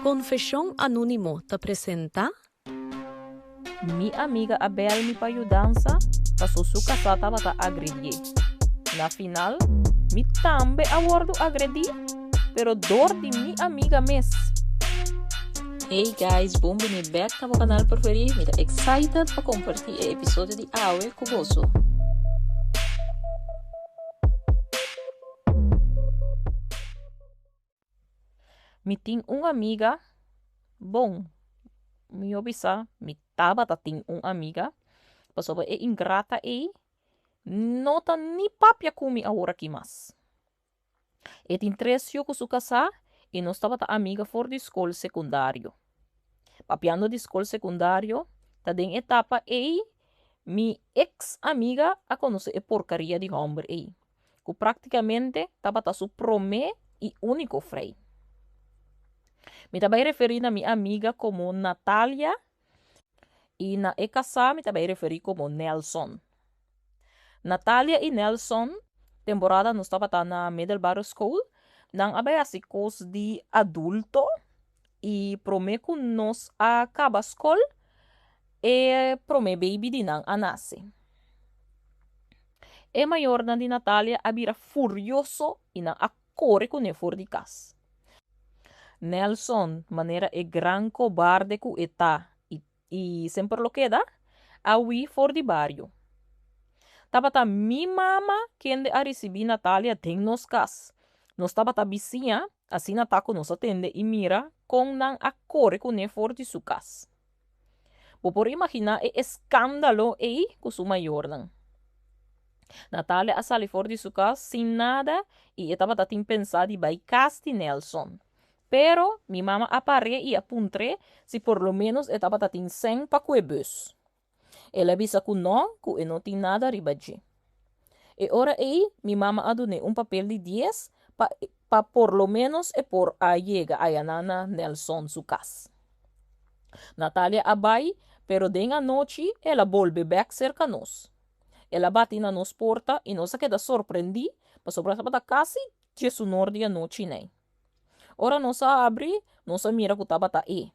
Konfeshon Anónimo ta presentá. Mi amiga a bèl mi pa yudansa paso su kasá tabata agredié. Na final, mi tambe a wòrdu agredí, pero dor di mi amiga mes. Hey guys, bon bini bek na bo kanal preferí. Mi ta excited pa kompartí e episodio di awe ku boso. Mi tin un amiga, bon, mihó bisa mi tabata tin un amiga, pasobra e ingrata ei no ta ni papia ku mi aworakí mas. E tin tres yu ku su kasá i nos tabata amiga for di skol sekundario. Papiando di skol sekundario, ta den etapa ei mi eks amiga a konosé e porkaria di hòmber ei. ku práktikamente tabata su promé i úniko frei. Mi ta bai referí na mi amiga komo Natalia i na e kasá mi ta bai referí komo Nelson. Natalia i Nelson, temporada nos tabata na middelbare school, nan a bai hasi kos di adulto i promé ku nos a kaba skol, e promé baby di nan a nase. E mayornan di Natalia a bira furioso i nan a kore kuné for di kas. Nelson, manera e gran kobarde ku e ta i i semper lo keda, a hui for di bario. Tabata mi mama kende a risibí Natalia den nos kas. Nos tabata bisiña, asina ta ku nos a tende i mira kon nan a kore kuné for di su kas. Bo por imaginá e eskándalo ei ku su mayornan. Natalia a sali for di su kas sin nada i e tabata tin pensá di bai kas di Nelson. Pero, mi mama a par'é i a puntr'é si por lo ménos e tabata tin sèn pa kue bùs. El a bisa ku nò, ku e no tin nada riba dje. E ora ei, mi mama a dun'é un papel di dies pa pa por lo ménos e por a yega ayanan na Nelson su kas. Natalia a bai, pero den anochi el a bolbe bèk serka nos. El a bati na nos porta i nos a keda sorprendí pasobra tabata kasi diesunor di anochi nei. Ora nos a abri, nos a mira ku tabata e.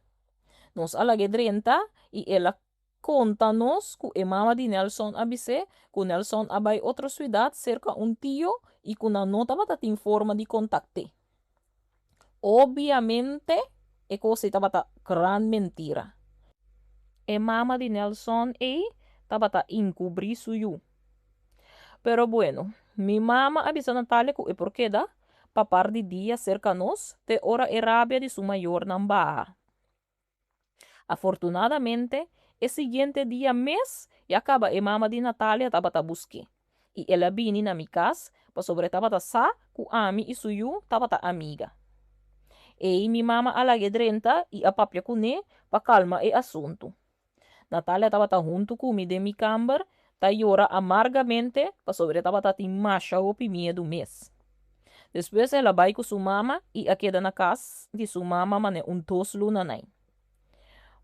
Nos a lag'é drenta i el a konta nos ku e mama di Nelson a bis'é ku Nelson a bai otro siudat serka un tio i ku nan no tabata tin forma di kontakt'é. Obiamente e kos ei tabata gran mentira. E mama di Nelson ei tabata inkubrí su yu. Pero bueno, mi mama a bisa Natalia ku e por keda pa par di dia serka nos te ora e rabia di su mayornan baha. Afortunadamente, e siguiente dia mes ya kaba e mama di Natalia tabata busk'é, i el a bini na mi kas pasobra e tabata sa ku ami i su yu tabata amiga. Ei mi mama a lag'é drenta i a papia kuné pa kalma e asuntu. Natalia tabata huntu ku mi den mi kamber ta yora amargamente pasobra e tabata tin masha hopi miedu mes. Despues el a bai ku su mama i a keda na kas di su mama mane un dos luna nai.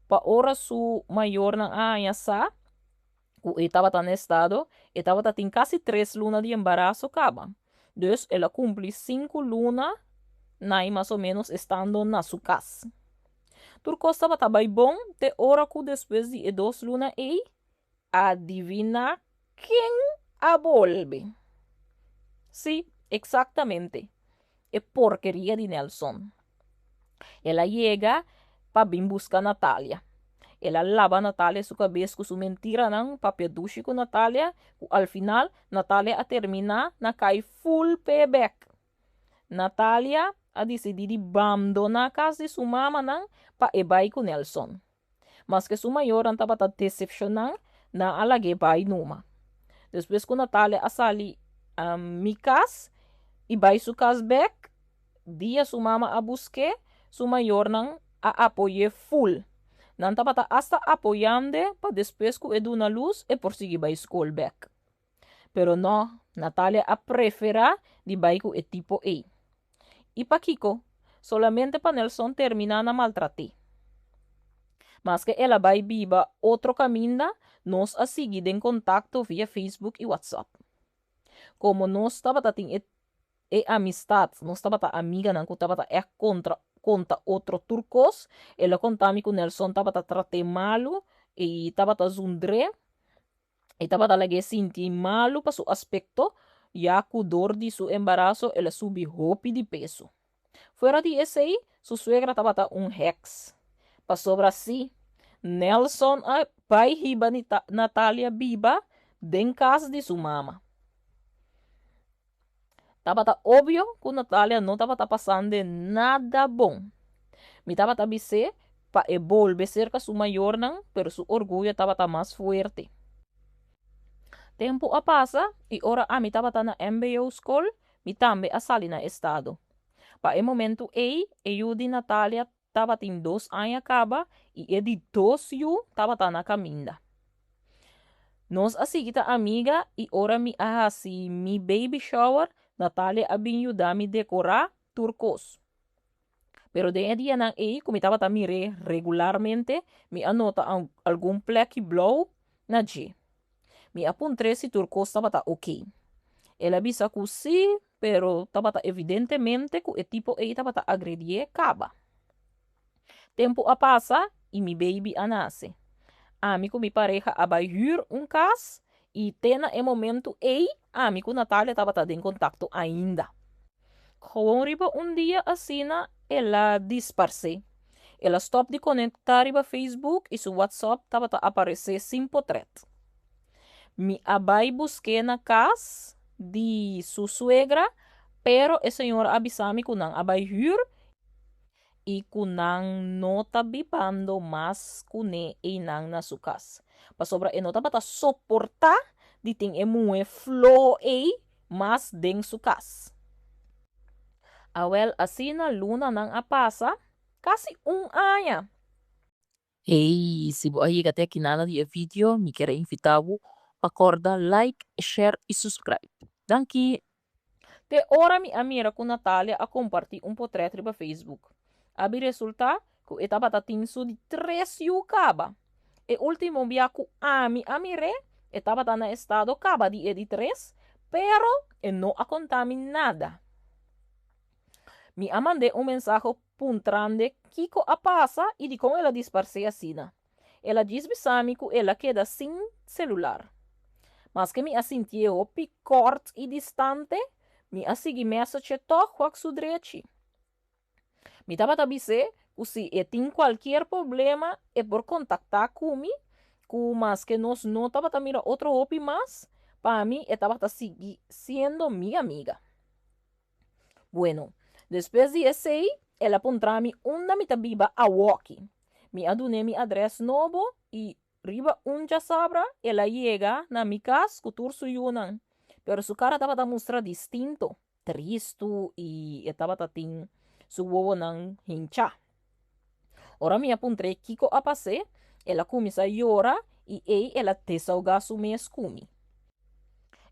Pa ora su mayornan a haña sa ku e tabata na estado, e tabata tin kasi tres luna di embaraso kaba. Dus el a kumpli sinku luna nai mas o ménos estando na su kas. Tur kos tabata bai bon te ora ku despues di e dos luna ei, adiviná ken a bolbe? Sí, eksaktamente, e porkeria di Nelson. El a yega pa bin buska Natalia. El a laba Natalia su kabes ku su mentiranan, papia dushi ku Natalia, ku al final Natalia a terminá na kai ful p'e bèk. Natalia a disidí di bandoná kas di su mamanan pa e bai ku Nelson. Maske su mayornan tabata desepshoná, nan a lag'é bai numa. Despues ku Natalia a sali mi kas i bai su kas bèk, dia su mama a busk'é, su mayornan a apoy'é ful. Nan tabata asta apoyand'e pa despues ku e duna lus e por sigui bai skol bèk. Pero no, Natalia a preferá di bai ku e tipo ei. I pakiko? Solamente pa Nelson terminá na maltrat'é. Maske el a bai biba otro kaminda, nos a sigui den kontakto via Facebook i WhatsApp. Komo nos tabata tin e e amistat, nos tabata amiganan ku tabata ègt kontra. konta otro tur kos. El a konta mi ku Nelson tabata trat'é malu i tabata zundr'é. E tabata lag'é sinti malu pa su aspekto, ya ku dor di su embaraso el a subi hopi di peso. Fuera di esei, su suegra tabata un hèks. Pasobra sí, Nelson a bai hiba Natalia biba den kas di su mama. Tabata obvio ku Natalia no tabata pasando nada bon. Mi tabata bis'é pa e bolbe serka su mayornan, pero su orguyo tabata mas fuerte. Tempu a pasa i ora ami tabata na mbo skol, mi tambe a sali na estado. Pa e momentu ei, e yu di Natalia tabatin dos aña kaba i e di dos yu tabata na kaminda. Nos a sigui ta amiga i ora mi a hasi mi baby shower, Natalia a bin yuda mi dekorá tur kos. Pero den e dianan ei ku mi tabata mir'é regularmente, mi a nota algun plèki blou na dje. Mi a puntr'é si tur kos tabata oké. El a bisa ku sí, pero tabata evidentemente ku e tipo ei tabata agredié kaba. Tempu a pasa i mi baby a nase. Ami ku mi pareha a bai hür un kas i te na e momentu ei ami ku Natalia tabata den kontakto ainda. Gewoon riba un dia asina el a disparsé. El a stòp di konektá riba Facebook i su WhatsApp tabata aparesé sin potrèt. Mi a bai busk'é na kas di su suegra, pero e señora a bisa mi ku nan a bai hür i ku nan no ta bibando mas kuné einan na su kas, pasobra e no tabata soportá di tin e muhé floho ei mas den su kas. Awèl, asina lunanan a pasa, kasi un aña. Hey, si bo a yega te aki nana di e video, mi kier a invita bo pa corda like, share y subscribe. Danki! Te ora mi a mira ku Natalia a kompartí un potrèt riba Facebook. A bin resultá ku e tabata tin su di tres yu kaba. E último bia ku ami a mir'é, e tabata na estado kaba di e di tres, pero e no a konta mi nada. Mi a mand'é un mensahe puntrand'é kiko a pasa i dikon el a disparsé asina. El a djis bisa mi ku el a keda sin selular. Maske mi a sintié hopi kòrt i distante, mi a sigui message tòg wak su drechi. Mi tabata bis'é ku si e tin kualkier problema e por kontaktá ku mi, ku maske nos no tabata mira otro hopi mas, pa mi e tabata sigui siendo mi amiga. Bueno, despues di esei, el a puntra mi unda mi ta biba awoki. Mi a dun'é mi adrès nobo i riba un djasabra el a yega na mi kas ku tur su yunan. Pero su kara tabata mustra distinto, tristu i e tabata tin su wowonan hinchá. Ora mi a puntr'é kiko a pas'é, el a kuminsá yora i ei el a desaugá su mes ku mi.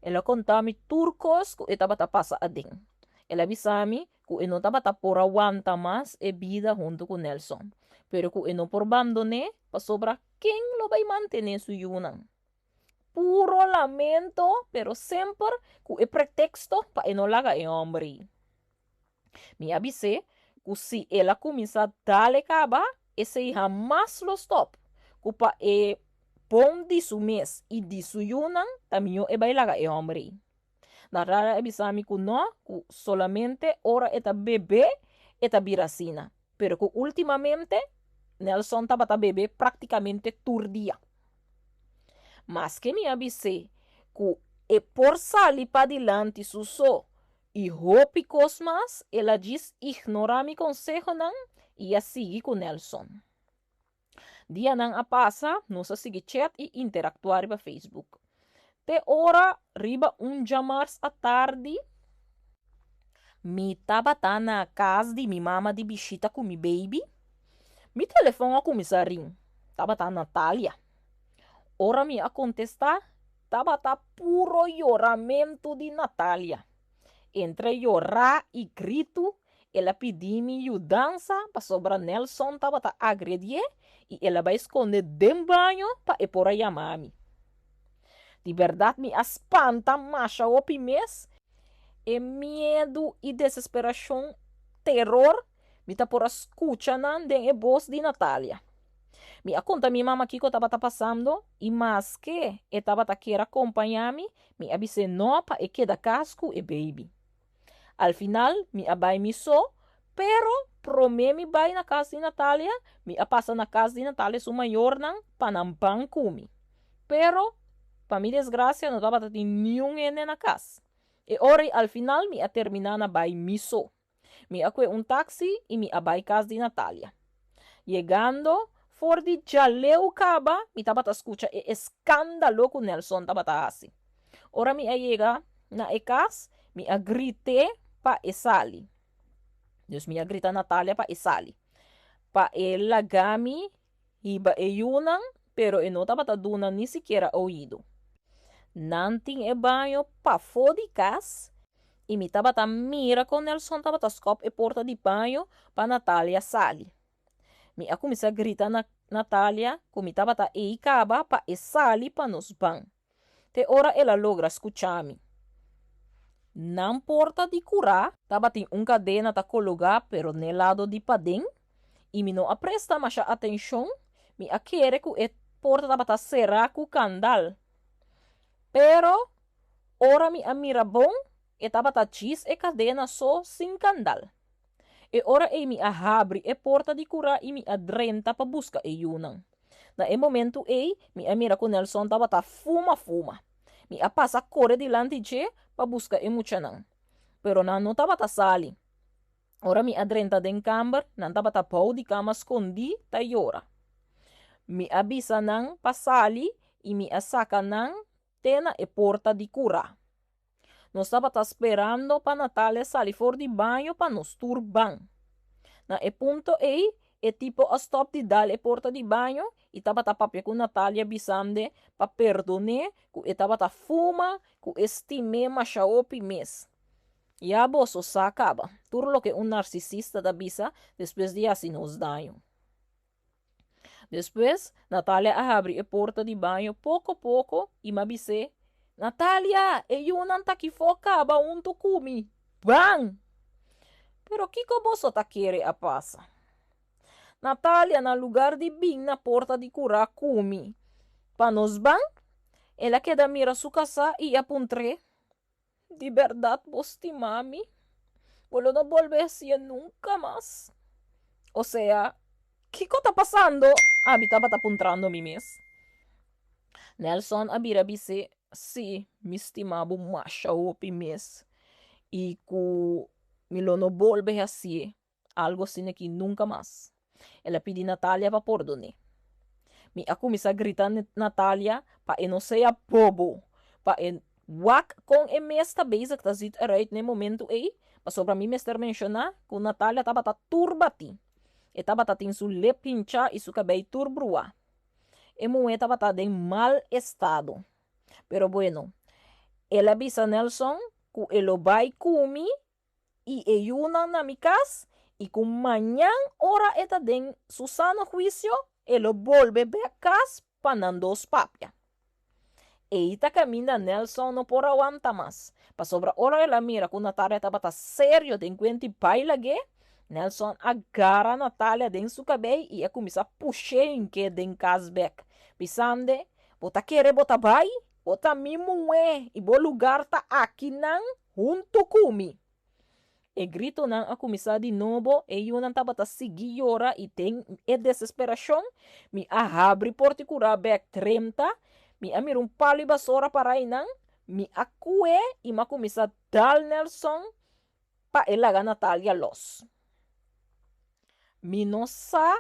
El a konta mi tur kos ku e tabata pasa aden. El a bisa mi ku e no tabata por a wanta mas e bida huntu ku Nelson, pero ku e no por bandon'é pasobra ken lo bai mantené su yunan? Puro lamento, pero semper ku e preteksto pa e no laga e hòmber ei. Mi a bis'é ku si el a kuminsá dal e kaba, esei hamas lo stòp, ku pa e bon di su mes i di su yunan ta mihó e bai laga e hòmber ei. Natalia a bisa mi ku nò, ku solamente ora e ta bebe e ta bira asina, pero ku últimamente Nelson tabata bebe práktikamente tur dia. Maske mi a bis'é ku e por sali padilanti su so i hopi kos mas, el a djis ignorá mi konsehonan i a sigui ku Nelson. Dianan a pasa, nos a sigui chat i interaktuá riba Facebook. Te ora riba un djamars atardi, mi tabata na kas di mi mama di bishita ku mi baby, mi telefòn a kuminsá rin. Tabata Natalia. Ora mi a kontestá, tabata puro yoramentu di Natalia. Entre yorá i gritu, El a pidi mi yudansa pasobra Nelson tabata agredié i el a bai skonde den baño pa e por a yama mi. Di bèrdat mi a spanta masha hopi mes, e miedu i desesperashon, teror, Mi ta por a skucha nan den e bos di Natalia. Mi a konta mi mama kiko tabata pasando i maske e tabata kier a kompañá mi, mi a bis'é no pa e keda kas ku e beibi. Al final mi a bai mi so, pero promé mi bai na kas di Natalia, mi a pasa na kas di Natalia su mayornan pa nan ban ku mi. Pero, pa mi desgrasia no tabata tin niun hende na kas. E ora ei al final mi a terminá na bai mi so. Mi a kue un taksi i mi a bai kas di Natalia. Yegando, for di djaleu kaba mi tabata skucha e eskandalo ku Nelson tabata hasi. Ora mi a yega na e kas, mi a grit'é pa e sali. Dus mi a grita Natalia pa e sali, pa e laga mi hiba e yunan, pero e no tabata duna ni sikiera oido. Nan tin e baño pafó di kas i mi tabata mira kon Nelson tabata skòp e porta di baño pa Natalia sali. Mi a kuminsá grita na Natalia ku mi tabata ei kaba pa e sali pa nos ban. Te ora el a logra skucha mi. Nan porta di kurá tabatin un kadena ta kologá pero n'e lado di paden i mi no a presta masha atenshon, mi a kere ku e porta tabata será ku kandal. Pero ora mi a mira bon, e tabata djis e kadena so sin kandal. E ora ei mi a habri e porta di kurá i mi a drenta pa buska e yunan. Na e momentu ei, mi a mira ku Nelson tabata fuma fuma. Mi a pasa kore dilanti dje pa buska e muchanan. Pero nan no tabata sali. Ora mi a drenta den kamber, nan tabata bou di kama skondí ta yora. Mi a bisa nan pa sali i mi a saka nan te na e porta di kurá. Nos tabata sperando pa Natalia sali for di baño pa nos tur ban. Na e punto ei, e tipo a stòp di dal e porta di baño i tabata papia ku Natalia bisand'e pa perdon'é ku e tabata fuma ku e stim'é masha hopi mes. Ya boso sa kaba tur loke un narsisista ta bisa despues di hasi nos daño. Despues, Natalia a habri e porta di baño poko poko i m'a bis'é, Natalia, e yunan ta kifó kaba huntu ku mi. Ban! Pero kiko boso ta kere a pasa? Natalia, na lugar di bin na porta di kurá ku mi pa nos ban, el a keda mira su kasá i a puntr'é, Di bèrdat bo stima mi? Bo lo no bolbe hasié nunka mas. Osea, kiko ta pasando? Ami tabata puntrando mi mes. Nelson a bira bis'é, Sí, mi stima bo masha hopi mes i ku mi lo no bolbe hasié. Algo asina aki nunka mas. El a pidi Natalia pa pordon'é. Mi a kuminsá grita Natalia pa e no sea bobo, pa e wak kon e mes ta bezig ta zit eruit n'e momentu ei, pasobra mi mester menshoná ku Natalia tabata tur batí. E tabata tin su lep hinchá i su kabei tur bruá. E muhé tabata den mal estado. Pero bueno, el a bisa Nelson ku e lo bai ku mi i e yunan na mi kas, i ku mañan ora e ta den su sano huisio, e lo bolbe bek kas pa nan dos papia. Ei ta kaminda Nelson no por a wanta mas, pasobra ora el a mira ku Natalia tabata serio den kuenti bai lag'é, Nelson a gara Natalia den su kabei i a kuminsá push'é hink'é den kas bek, bisand'e, Bo ta kere bo ta bai? Bo ta mi muhé i bo lugar ta akinan huntu ku mi. E gritonan a kuminsá di nobo, e yunan tabata sigui yora i den e desesperashon mi a habri porta i kurá bèk drenta, mi a mira un palu i basora pará einan, mi a kué i mi a kuminsá dal Nelson pa e laga Natalia lòs. Mi no sa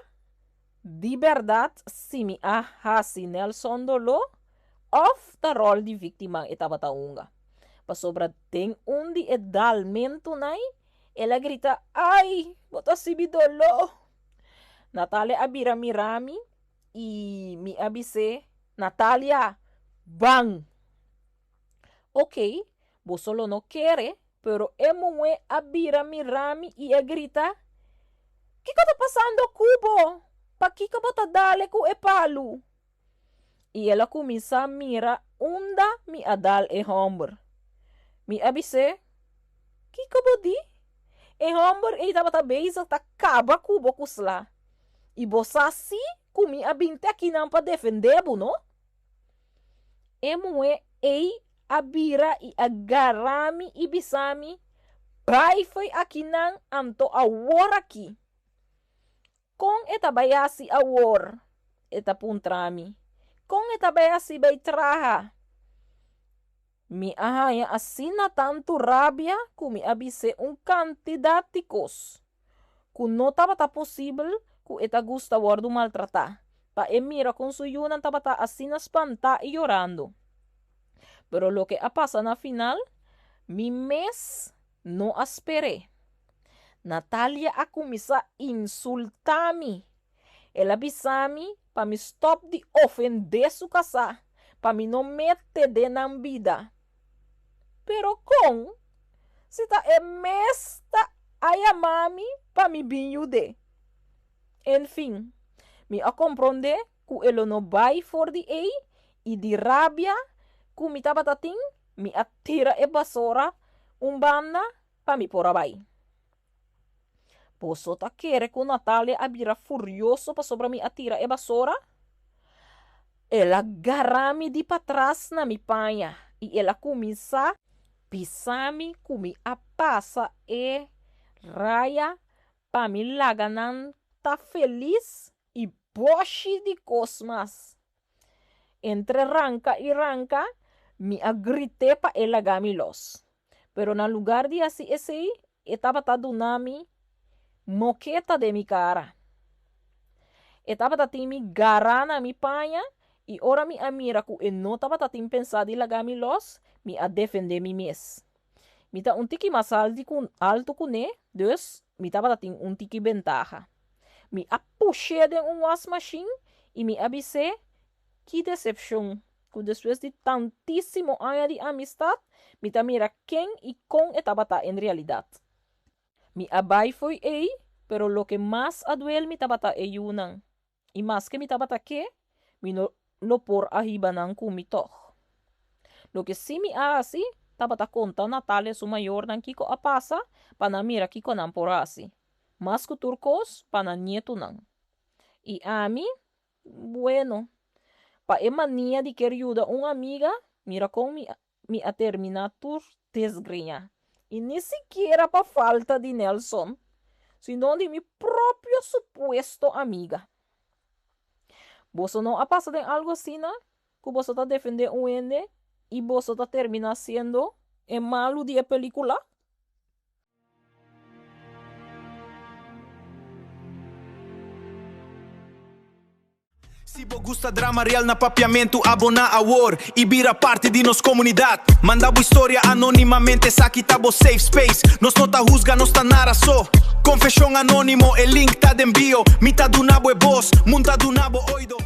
di bèrdat si mi a hasi Nelson doló òf ta ròl di víktima e tabata hunga. Pasobra den un di e dalmentunan el a grita, Ai, bo ta sibi doló! Natalia a bira mira mi i mi a bis'é, Natalia, ban! Oké, boso lo no kere, pero e muhé a bira mira mi i a grita, Kiko ta pasando ku bo? Pakiko bo ta dale ku e palu? I el a kuminsá mira unda mi a dal e hòmber. Mi a bis'é, Kiko bo di? E hòmber ei tabata bezig ta kaba ku bo ku sla. I bo sa sí ku mi a bin te akinan pa defendé bo, no? E muhé ei a bira i a gara mi i bisa mi, Bai fo'i akinan anto awor aki! Kon e ta bai hasi awor? E ta puntra mi. Kon e ta bai hasi bai traha? Mi a haña asina tantu rabia ku mi a bis'é un kantidat di kos ku no tabata posibel ku e ta gusta wòrdu maltratá, pa e mira kon su yunan tabata asina spantá i yorando. Pero loke a pasa na final, mi mes no a sper'é. Natalia a kuminsá insultá mi. El a bisa mi pa mi stòp di ofendé su kasá, pa mi no mete den nan bida. Pero kon si ta e mes ta a yama mi pa mi bin yud'é? En fin, mi a komprondé ku e lo no bai for di ei i di rabia ku mi tabata tin, mi a tira e basora un banda pa mi por a bai. Boso ta kere ku Natalia a bira furioso pasobra mi a tira e basora? El a gara mi di patras na mi paña i el a kuminsá bisa mi ku mi a pasa e raya pa mi laga nan ta felis i bòshi di kos mas. Entre ranka i ranka, mi a grit'é pa e laga mi lòs. Pero na lugar di hasi esei, e tabata duna mi moketa den mi kara. E tabata tin mi gará na mi paña i ora mi a mira ku e no tabata tin pensá di laga mi lòs, mi a defendé mi mes. Mi ta un tiki mas altu kuné, dus mi tabata tin un tiki bentaha. Mi a push'é den un wasmashin i mi a bis'é, Ki desepshon ku despues di tantísimo aña di amistat mi ta mira ken i kon e tabata en realidat. Mi a bai fo'i ei, pero loke mas a duel mi tabata e yunan. I maske mi tabata ke, mi no lo por a hiba nan ku mi tòg. Loke sí mi a hasi tabata konta Natalia su mayornan kiko a pasa pa nan mira kiko nan por hasi, mas ku tur kos pa nan nietunan. I ami, bueno, pa e mania di ker yuda un amiga, mira kon mi mi a terminá tur desgreñá. I ni sikiera pa falta di Nelson, sino di mi propio supuesto amiga. Boso no a pasa den algu asina ku boso ta defendé un hende i boso ta terminá siendo e malu di e pelíkula? Si bo gusta drama real na Papiamentu abona awor y bira parti di nos comunidad. Manda bo historia anonimamente esaki ta bo safe space. Nos no ta huzga nos ta nara so. Confesion anonimo e link ta den bio. Mi ta duna bo e bos, mun ta duna bo oido.